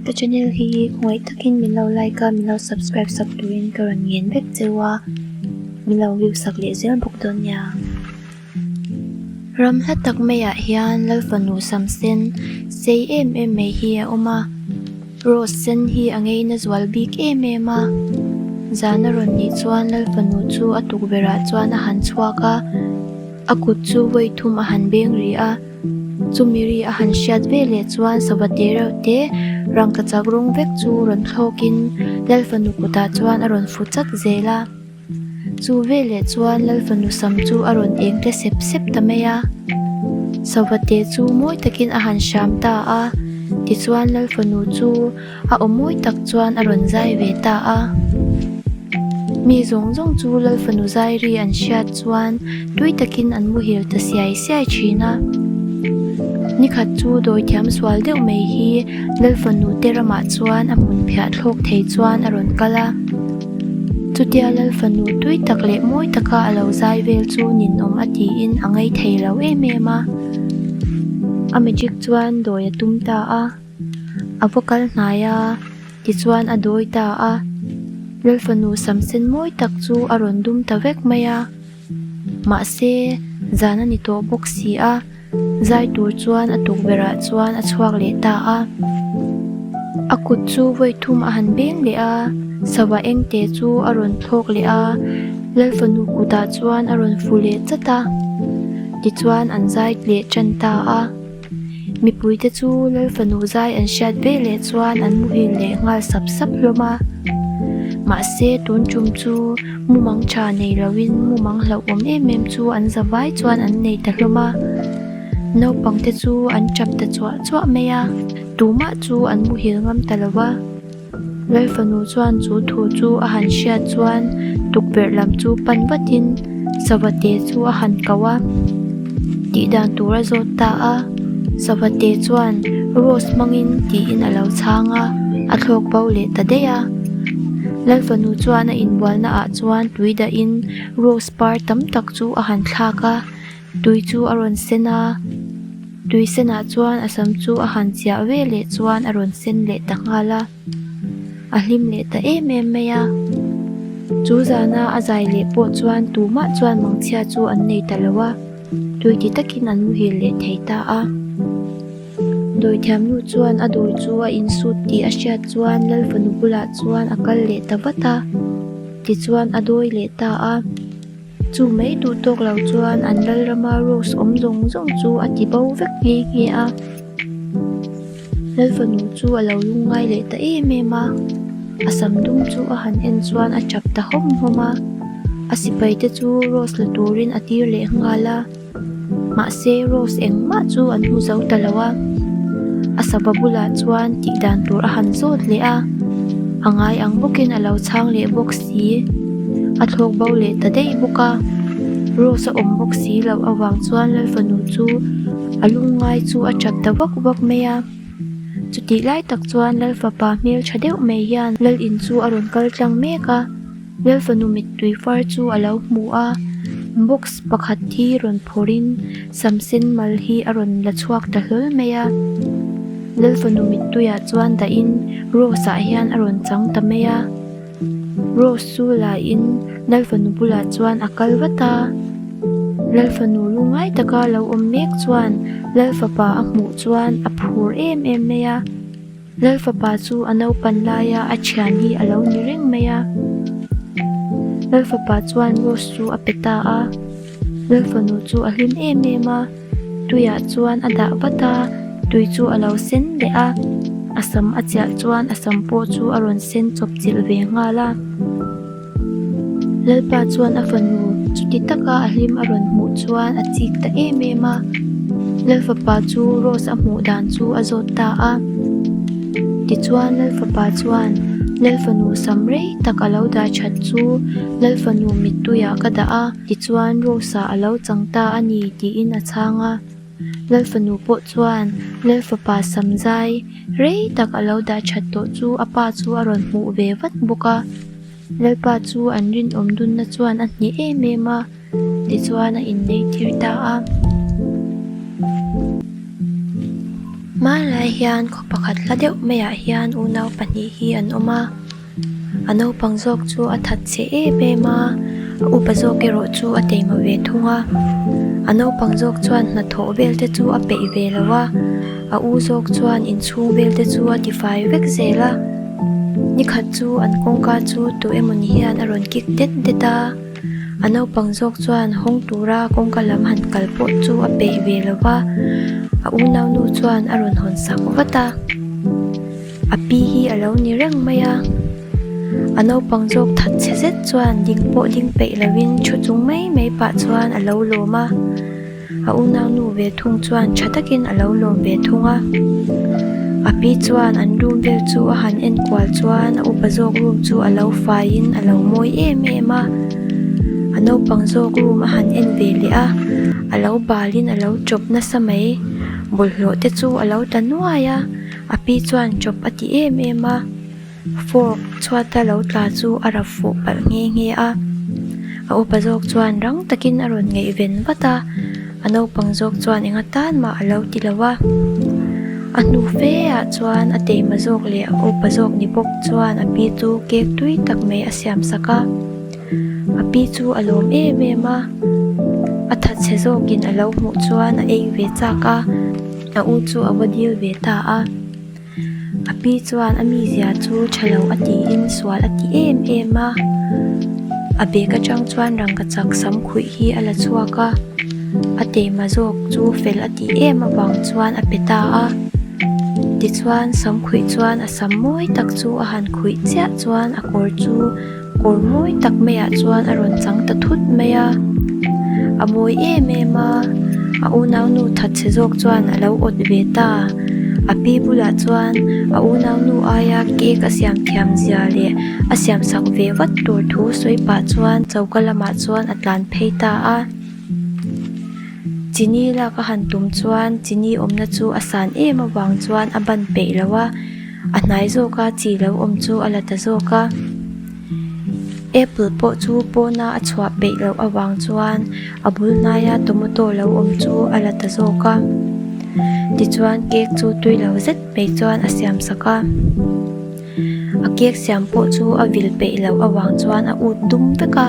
Ka channel hi khawngaih takin min lo like a, min lo subscribe sak turin ka rawn ngen vek cheu a, min lo view sak leh zel bawk dawn nia. Ram hla tak maiah hian Lalfanu sam sen sei em em mai hi a awm a, rose sen hi a ngeina zual bik em em a. Zan a rawn nih chuan Lalfanu chu a tukverh ah chuan a han chhuak a, a kut chu vawi thum a han beng rih a. Chumi ri a han hriat ve leh chuan sava te reuh te rangkachak rawng vek chu rawn thlawkin Lalfanu kutah chuan a rawn fu chat zel a. Chu veleh chuan Lalfanu sam chu a rawn eng tle sep sep ta mai a. Sava te chu mawi takin a han hram ta a, tichuan Lalfanu chu a aw mawi tak chuan a rawn zai ve ta a. Mi zawng zawng chu Lalfanu zai ri an hriat chuan tui takin an muhil ta siai siai thin a. Nikhat chu dawithiam sual deuh mai hi Lalfanu te ramah chuan a hmun phiah thlawk thei chuan a rawn kal a. Chutia Lalfanu tui tak leh mawi taka a lo zai vel chu ninawm a tiin a ngei thei lo em em a. A magic chuan dawi a tum ta a. A va kal hnai a, tichuan a dawi ta a. Lalfanu sam sen mawi tak chu a rawn dum ta vek mai a. Mahse, zan a ni tawh bawk si a, zai tur chuan a tukverh ah chuan a chhuak leh ta a. A kut chu vawi thum a han beng leh a, sava eng te chu a rawn thlawk leh a, Lalfanu kutah chuan a rawn fu leh chat a. Tichuan an zai leh tan ta a. Mipuite chu Lalfanu zai an hriat ve leh chuan an muhil leh nghal sap sap hlawm a. Mahse tun tum chu mumang tha nei loin mumang hlauhawm em em chu an za vai chuan an nei ta hlawm a. Naupangte chu an tap ta chuah chuah mai a, tumah chu an muhil ngam ta lo va. Lalfanu chuan chu thu chu a han hriat chuan tukverh lam chu pan vatin Savate chu a han ko a, tih dan tur a zawt ta a. Savate chuan Rose hmangin tiin a lo chhang a, a thlawk bo leh ta daih a. Lalfanu chuan a inbualna ah chuan tui dahin Rose par tam tak chu a han thlak a. Tui chu a rawn sen a, tui senah chuan a sam chu a han chiah ve leh chuan a rawn sen leh ta nghal a, a hlim leh ta em em mai a. Chu zana a zai leh pawh chuan tumah chuan mangchhia chu an nei ta lo a, tui ti takin an muhil leh thei ta a. Dawithiamnu chuan a dawi chu a insut tih a hriat chuan Lalfanu bulah chuan a kal leh ta vat a, tichuan a dawi leh ta a. Chu mai duh tawk lo chuan an Lalrama rose awm zawng zawng chu a ti bo vek nghe nghe a. Lalfanu chu a lo lungngai leh ta em em a, a sam dum chu a han en chuan a tap ta hawm hawm a. A sipai te chu rose la turin a tir leh nghal a, mahse rose engmah chu an hmu zo ta lo a. A sava bulah chuan tih dan tur a han zawt leh a, a ngai ang bawkin a lo chhang leh bawk si. A thlawk bo leh ta daih bawk a, Rose a awm bawk si loh avang chuan Lalfanu chu a lungngai chu a tap ta vak vak mai a. Chutih lai tak chuan Lalfapa hmel tha deuh mai hian Lal in chu a rawn kal tlang mek a. Lalfanu mittui far chu a lo hmu a, box pakhat hi rawn phawrhin sam sen mal hi a rawn la chhuak ta hlawl mai a. Lalfanu mittuiah chuan dahin Rose ah hian a rawn chang ta mai a. Rose chu lain Lalfanu bulah chuan a kal vat a. Lalfanu lungngai taka lo awm mek chuan Lalfapa a hmuh chuan a phur em em mai a. Lalfapa chu a naupan laia a thian hi a lo ni reng mai a. Lalfapa chuan Rose chu a pe ta a. Lalfanu chu a hlim em em a, tuiah chuan a dah vat a, tui chu a lo sen leh a. A sam a chiah chuan a sam pawh chu a rawn sen chawp chilh ve nghal a. Lalpa chuan a fanu chuti taka a hlim a rawn hmuh chuan a chik ta em em a. Lalfapa chu Rose a hmuh dan chu a zawt ta a. Tichuan Lalfapa chuan Lalfanu sam rei tak a lo dah that chu Lalfanu mittuiah ka dah a, tichuan Rose-ah a lo chang ta a ni tiin a chhang a. Lalfanu pawh chuan Lalfapa sam zai rei tak a lo dah that tawh chu a pa chu a rawn hmuh ve vat bawk a. Lalpa chu an rinawm dunna chuan a hneh em em a, tichuan a inneih tir ta a. Hmanlai hian khaw pakhat hla deuh maiah hian unau pahnih hi an awm a, a naupang zawk chu a that chhe em em a, a upa zawk erawh chu a teima ve thung a, a naupang zawk chuan hnathawh vel te chu a peih ve lo a, a u zawk chuan inchhung vel te chu a tifai vek zel a, nikhat chu an kawngka chu tu emawni hian a rawn kik det det a. A naupang zawk chuan hawng tura kawngka lam han kal pawh chu a peih ve lo va, a unaunu chuan a rawn hawn sak vat a. A pi hi a lo ni reng mai a. A naupang zawk that chhe zet chuan ding pawh ding peih lovin thu chung mai mai pah chuan a lo lawm a. A unaunu ve thung chuan tha takin a lo lawm ve thung a. A pi chuan an room vel chu a han en kual chuan a upa zawk room chu a lo faiin a lo mawi em em a. A naupang zawk room a han en ve leh a, a lo balin a lo chawp nasa mai. Bawlhhlawh te chu a lo ta nuai a, a pi chuan chawp a ti em em a. Fork chhuata lo tla chu a rap fuh palh nghe nghe a, a upa zawk chuan rang takin a rawn ngaihven vat a, a naupang zawk chuan eng atan mah a lo ti lo a. A hnu fe ah chuan a teima zawk leh a upa zawk ni bawk chuan a pi chu cake tui tak mai a siam sak a, a pi chu a lawm em em a, a thatchhe zawkin a lo hmuh chuan a ei ve chak a, a u chu a va dil ve ta a. A pi chuan a mizia chu tha lo a tiin sual a ti em em a, a bag atang chuan rangkachak sam khuih hi a la chhuak a, a teima zawk chu fel a tih em avang chuan a pe ta a. Tichuan sam khuih chuan a sam mawi tak chu a han khuih chiah chuan a kawr chu Kawr mawi tak maiah chuan a rawn chang ta thut mai a, a mawi em em a, a unaunu thatchhe zawk chuan a lo awt ve ta. A pi bulah chuan a unaunu aia cake a siam thiam zia leh a siam sak ve vat tur thu sawi pah chuan choka lamah chuan a tlan phei ta a. Chini lak a han tum chuan chini awmna chu a san em avang chuan a ban peih lo a. A hnai zawka chi lo awm chu a la ta zawk a, apple pawh chu pawna a chhuah peih loh avang chuan a bul hnaia tomato lo awm chu a la ta zawk a, tichuan cake chu tui lo zet mai chuan a siam sak a, a cake siam pawh chu a vil peih loh avang chuan a ut dum vek a,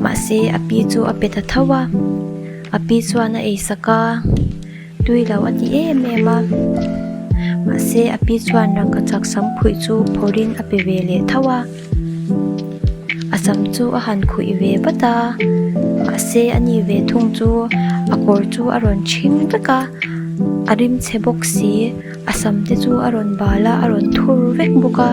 mahse a pi chu a pe ta tho a, a pi chuan a ei sak a. Tui lo a ti em em a, mahse a pi chuan rangkachak sam khuih chu phawrhin a pe ve leh tho a, a sam chu a han khuih ve vat a, mahse a ni ve thung chu a kawr chu a rawn chhing vek a, a rim chhe bawk si, a sam te chu a rawn bal a, a rawn thur vek bawk a,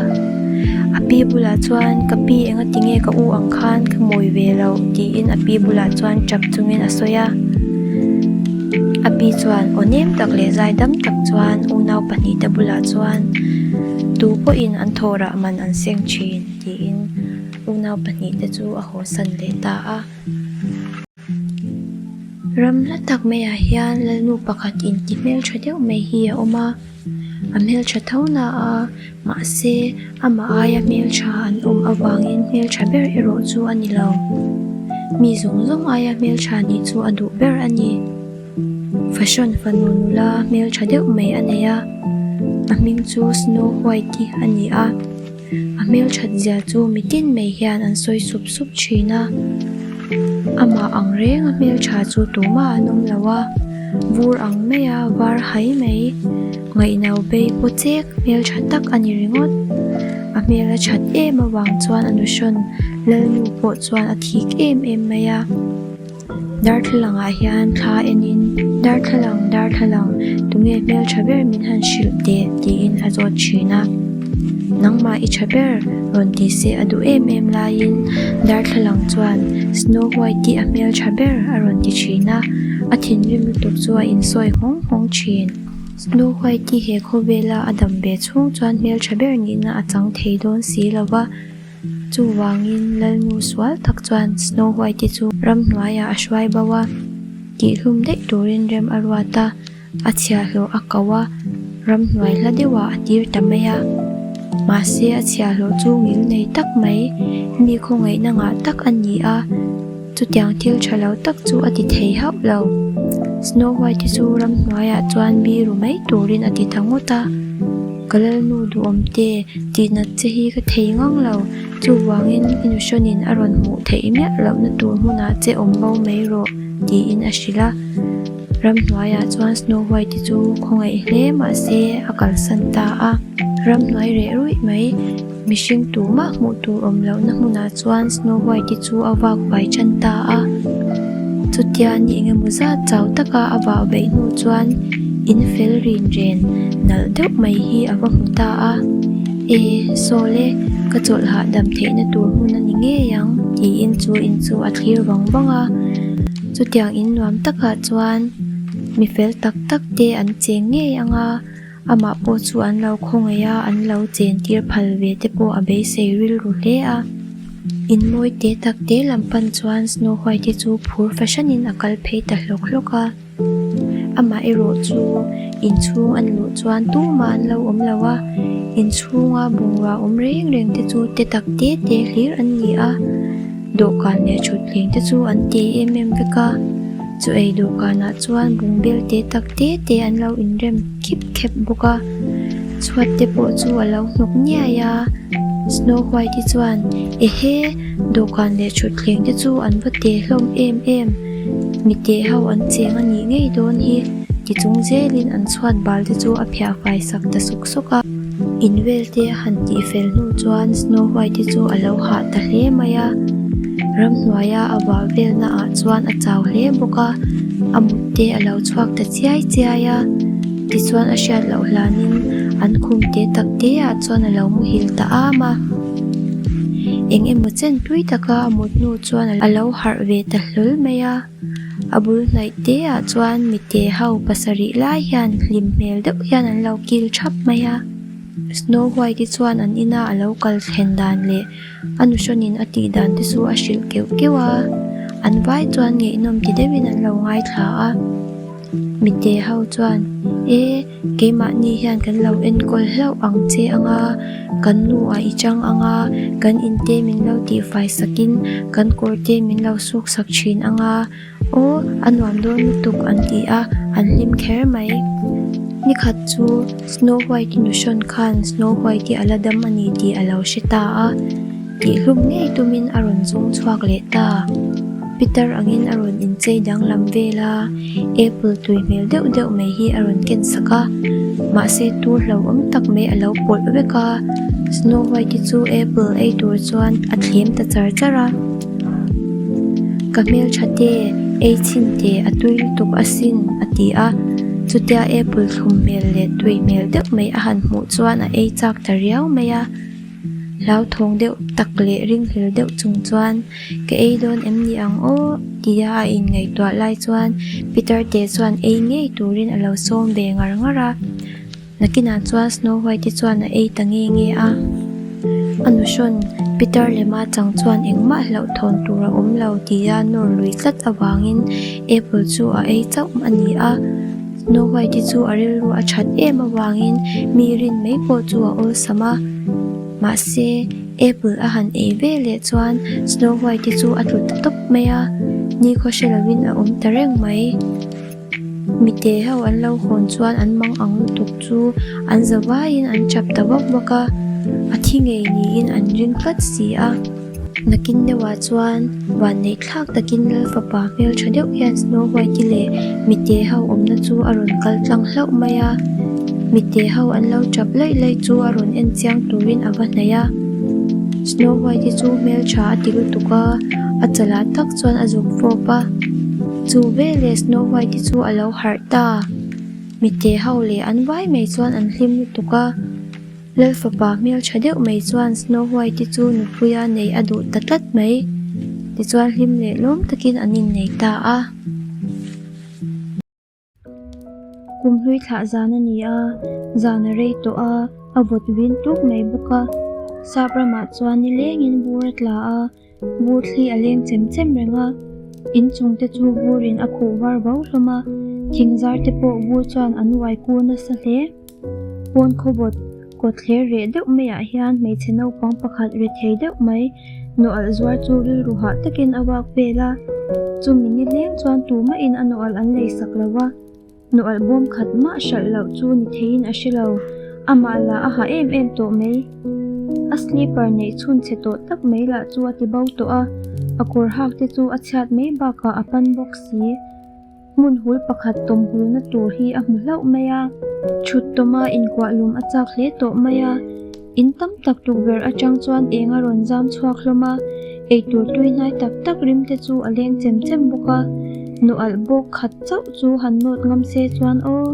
a pi bulah chuan ka pi enga tinge ka u ang khan ka mawi ve loh tiin a pi bulah chuan tap chungin a sawi a, a pi chuan aw nem tak leh zai dam tak chuan unau pahnihte bulah chuan tu pawhin an thawh rah man an seng thin tiin unau pahnihte chu a haw san leh ta a. Ram hla tak maiah hian lalnu pakhat inti hmeltha deuh mai hi a awm a, a hmeltha tho na a, mahse amah aia hmeltha an awm avangin hmeltha ber erawh chu a ni lo. Mi zawng zawng aia hmeltha nih chu a duh ber a ni. Fashion fanu nula hmeltha deuh mai a nei a, a hming chu Snow White-i a ni a. A hmelthat zia chu mitin mai hian an sawi sup sup thin a, amah ang reng a hmeltha chu tumah an awm lo a, vur ang maia var hai mai, ngaihno bei paw chek hmeltha tak a ni ringawt. A hmel a that em avang chuan a nuhrawn Lalnu pawh chuan a thik em em mai a. Darthlalang ah hian thla enin darthlalang darthlalang tunge hmeltha ber min han hrilh teh tiin a zawt thin a nangmah i tha ber rawn ti se a duh em em laiin darthlalang chuan snow white i a hmeltha ber a rawn ti thin a a thinrim lutuk chu a insawi nghawng nghawng thin. Snow white i he khawvela a dam ve chhung chuan hmeltha ber nihna a chang thei dawn si lova. Chuvangin Lalnu sual tak chuan Snow White-i chu ramhnuaiah a hruai bo a, tihhlum daih turin rem a ruat a, a chhiahhlawh a ko a, ramhnuai hla deuhah a tir ta mai a. Mahse a chhiahhlawh chu ngil nei tak mai, mi khawngaihna ngah tak a ni a, chutiang thil tha lo tak chu a ti thei hauh lo. Snow White-i chu ramhnuaiah chuan biru mai turin a ti ta ngawt a. Ka lalnu duhawm te, tihnat che hi ka thei ngang lo, chuvangin i nuhrawnin a rawn hmuh theih miah lohna tur hmunah che awm bo mai rawh, tiin a hrilh a. Ramhnuaiah chuan Snow White-i chu khawngaih hle mahse a kalsan ta a. Ramhnuai reh ruih mai, mihring tumah hmuh tur awm lohna hmunah chuan Snow White-i chu a vak vai tan ta a. Chutia ni engemaw zat chau taka a vah veih hnu chuan in fel rin ren nalh deuh mai hi a va hmu ta a. E, sawl e, ka chawlh hahdam theihna tur hmun a ni ngei ang, tiin chu in chu a thlir vang vang a. Chutiang in nuam takah chuan mi fel tak tak te an cheng ngei ang a, amah pawh chu an lo khawngaih a, an lo chen tir phal ve te pawh a beisei rilru hle a. In mawi te tak te lam pan chuan Snow White-i chu phur fahranin a kal phei ta hlawk hlawk a. Amah erawh chu inchhung an luh chuan tumah an lo awm lo a, inchhunga bungrua awm reng reng te chu te tak te te hlir an ni a. Dawhkan leh thutthleng te chu an ti em em vek a, chu ei dawhkanah chuan bungbel te tak te te an lo inrem khip khep bawk a, chhuat te pawh chu a lo hnawk niai a, Snow White-i chuan ehe dawhkan leh thutthleng te chu an va te hlawm em em, mi teh ho an cheng a nih ngei dawn hi ti chung zelin an chhuat bal te chu a phiah fai sak ta sawk sawk a. In vel te a han tih fel hnu chuan Snow White i chu a lo hah ta hle mai a, ramhnuaia a vah velna ah chuan a chau hle bawk a, a mut te a lo chhuak ta chiai chiai a, tichuan a hriat loh hlanin an khum te tak te ah chuan a lo muhil ta am a. Eng emaw chen tui taka a mut hnu chuan a lo harh ve ta hlawl mai a. A bul hnaih te ah chuan mite ho pasarih lai hian hlim hmel deuh hian an lo kil thap mai a. Snow White i chuan an ina a lo kal thlen dan leh a nuhrawnin a tih dan te chu a hrilh keuh keuh a. An vai chuan ngaihnawm ti deuhin an lo ngaithla a. Mite ho chuan, E, keimahni hian kan lo enkawl hlauh ang che anga, kan nu ah i chang anga, kan in te min lo tihfai sakin kan kawr te min lo suk sak thin anga, aw a nuam dawn lutuk an ti a, an hlim kher mai. Nikhat chu Snow White-i nuhrawn khan Snow White-i a la dam a ni tih a lo hre ta a. Tihhlum ngei tumin a rawn zawng chhuak leh ta. Pitar angin a rawn inchei danglam vel a, apple tui hmel deuh deuh mai hi a rawn ken sak a. Mahse tur hlauhawm tak mai a lo pawlh vek a, Snow White-i chu apple ei tur chuan a thlem ta char char a. Ka hmeltha te, ei chhin teh a tui lutuk asin a ti a. Chutia apple thlum hmel leh tui hmel deuh mai a han hmuh chuan a ei chak ta riau mai a. Hlauthawng deuh tak leh ringhlel deuh chung chuan ka ei dawn em ni ang aw tia a inngaihtuah lai chuan Peter te chuan ei ngei turin a lo sawm ve ngar ngar a. Nakinah chuan Snow White-i chuan a ei ta nge nge a. A nuhrawn Peter lema chang chuan engmah hlauhthawn tur a awm lo tia nawr lui tlat avangin apple chu a ei chauh a ni a. Snow White-i chu a rilru a that em avangin mi rin mai pawh chu a awlsam a. Mahse, apple a han ei ve leh chuan Snow White-i chu a tlu ta tawp mai a, nikhaw hre lovin a awm ta reng mai. Mite ho an lo hawn chuan an mang ang lutuk chu an za vaiin an chap ta vak vak a, a thi ngei niin an ring tlat si a. Nakin deuhah chuan vanneih thlak takin Lal fapa hmeltha deuh hian Snow White-i leh mite ho awmna chu a rawn kal tlang hlauh mai a. Mite ho an lo tap laih laih chu a rawn en chiang turin a va hnaih a. Snow White-i chu hmeltha a ti lutuk a, a chalah tak chuan a zuk fawp a. Chu veleh Snow White-i chu a lo harh ta. Mite ho leh an vai mai chuan an hlim lutuk a. Lal fapa hmel tha deuh mai chuan Snow White-i chu nupuia nei a duh ta tlat mai. Tichuan hlim leh lawm takin an innei ta a. Kum hlui thlah zan a ni a, zan a rei tawh a, a vawt vin tuk mai bawk a. Sap ramah chuan nilengin bur a tla a. Vur thli a leng chem chem reng a, inchung te chu vurin a khuh var vau hlawm a, thing zar te pawh vur chuan an uai kur nasa hle. Pawn khawbawt kawt thler reh deuh maiah hian hmeichhe naupang pakhat ri thei deuh mai nawh alh zuar chu rilru hah takin a vak vel a. Chumi nileng chuan tumahin a nawalh an leisak lo a. Nawalh bawm khat mah hralh loh chu ni theiin a hre lo. Amah lah a ha em em tawh mai. A slipper neih chhun chhe tawh tak mai lah chu a ti bo tawh a, a kawr hak te chu a chhiat mai bakah a pan bawk si. Hmun hul pakhat tawm hulna tur hi a hmu hlauh mai a. Thut tawma inkuah lum a chak hle tawh mai a. In tam tak tukverh atang chuan eng a rawn zam chhuak hlawm a, eitur tui hnai tak tak rim te chu a leng chem chem bawk a. Nawalh bawk khat chauh chu han nawt ngam se chuan aw.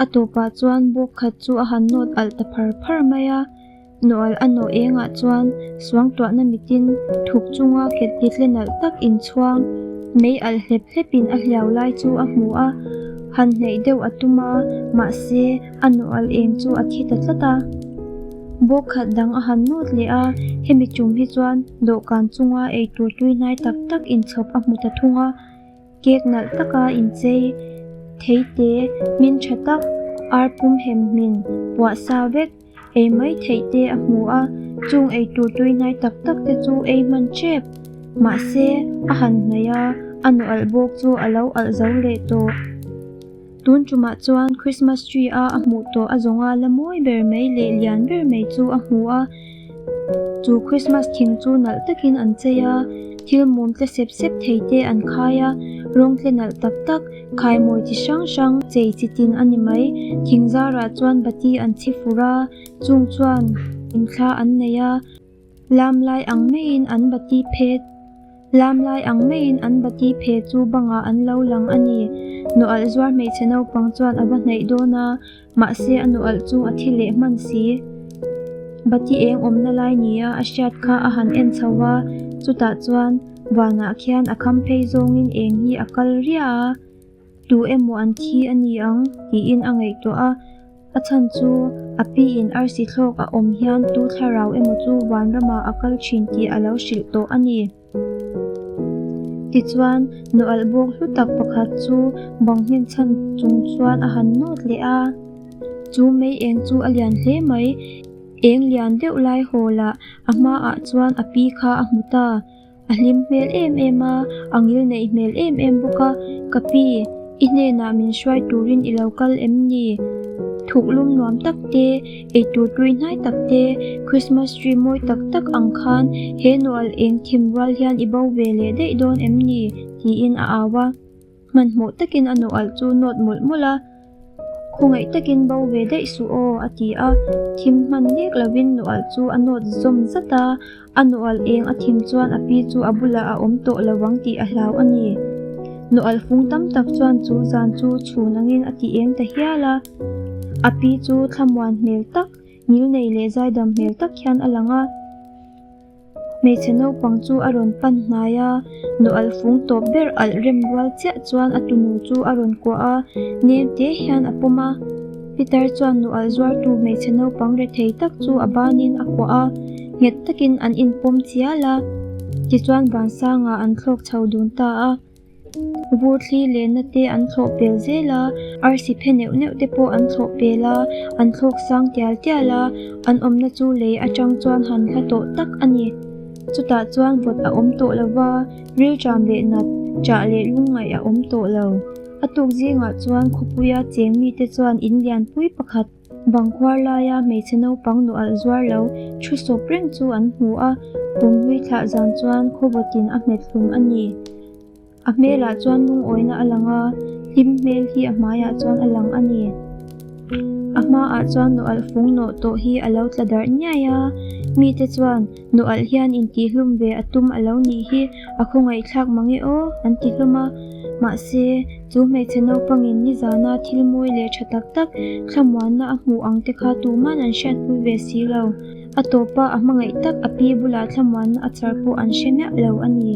A tawpah chuan bawk khat chu a han nawt alh ta phar phar mai a. Nawalh a nawh engah chuan suangtuahna mitin thuk chunga ketli tle nalh tak inchhuang mei alh hlep hlepin a hliau lai chu a hmu a, han hnaih deuh a tum a, mahse a nawalh eng chu a thi ta tlat a. Bawk khat dang a han nawt leh a, hemi tum hi chuan dawhkan chunga eitur tui hnai tak tak inchhawp a hmu ta thung a. Cake nalh taka inchei theite hmin tha tak ar pum hem hmin puah sa vek ei mai theih te a hmu a, chung eitur tui hnai tak tak te chu ei hman tep. Mahse, a han hnaih a, a nawh alh bawk chu a lo alh zo leh tawh. Tun tumah chuan Christmas tree a a hmuh tawh a zawnga la mawi ber mai leh lian ber mai chu a hmu a. Chu Christmas thing chu nalh takin an chei a, thil mum tle sep sep thei te an khai a, rawng tle nalh tak tak, khaimawi chi hrang hrang chei chi tin a ni mai. Thing zarah chuan bati an chhi fur a, chung chuan inthla an nei a. Lam lai ang maiin an bati phe Lam lai ang maiin an bati phe chu bangah an lo lang a ni. Nawalh zuar hmeichhe naupang chuan a va hnaih dawn a, mahse a nawalh chu a thi leh hman si. Bati eng awmna lai nia a hriat kha a han en chho a, chutah chuan vanah khian a kham phei zawngin eng hi a kal riah a. Tu emaw an thi a ni ang tiin a ngaihtuah a, a chhan chu a piin arsi thlawk a awm hian tu thlarau emaw chu vanramah a kal thin tih a lo hrilh tawh a ni. Tichuan, nawalh bawk hlu tak pakhat chu bang hnen chhan chung chuan a han nawt leh a. Chu mei eng chu a lian hle mai, eng lian deuh lai hawlah a hmaah chuan a pi kha a hmu ta. A hlim hmel em em a, a ngil neih hmel em em bawk a, Ka pi, i hnenah min hruai turin i lo kal em ni? Thuklum nuam tak te, eitur tui hnai tak te, Christmas tree mawi tak tak ang khan he nual eng thim rual hian i bo ve leh daih dawn em ni? tiin a au a. Hmanhmawh takin a nawalh chu nawt mawlh mawlh a, Khawngaih takin bo ve daih suh aw, a ti a. Thim hman nek lovin nawalh chu a nawt zawm zat a, a nawalh eng a thim chuan a pi chu a bulah a awm tawh lo ang tih a hlau a ni. Nawalh fung tam tak chuan chu zan chu chhun angin a ti eng ta hial a. A pi chu thlamuan hmel tak, ngilnei leh zaidam hmel tak hian a lang a. Hmeichhe naupang chu a rawn pan hnai a, nawalh fung tawp ber alh rem rual chiah chuan a tunu chu a rawn kuah a, nem te hian a pawm a. Peter chuan nawalh zuartu hmeichhe naupang rethei tak chu a banin a kuah a, nghet takin an inpawm chial a, tichuan vansangah an thlawk chho dun ta a. Vur thli lehna te an thlawh pel zel a, arsi phe neuh neuh te pawh an thlawh pel a, an thlawk sang tial tial a, an awmna chu lei atang chuan han hla tawh tak a ni. Chutah chuan vawt a awm tawh lo va, rilṭam leh nat, ṭah leh lungngaih a awm tawh lo. A tuk zingah chuan khawpuia cheng mite chuan in lianpui pakhat, Bangkhuar laia hmeichhe naupang nualh zuar lo thu sawp reng chu an hmu a, kumhlui thlah zan chuan khawvawtin a hmet hlum a ni. A hmelah chuan lungawina a lang a, hlim hmel hi a hmaiah chuan a lang a ni. A hmaah chuan nualh fung nawh tawh hi a lo tla darh niai a, mite chuan nualh hian intihhlum ve a tum a lo nih hi a khawngaihthlak mange aw an ti hlawm a, mahse, Chu hmeichhe naupangin nizana thil mawi leh tha tak tak thlamuanna a hmuh ang te kha tuman an hriatpui ve si lo. A tawpa a hmangaih tak a pi bulah thlamuanna a char pawh an hre miah lo a ni.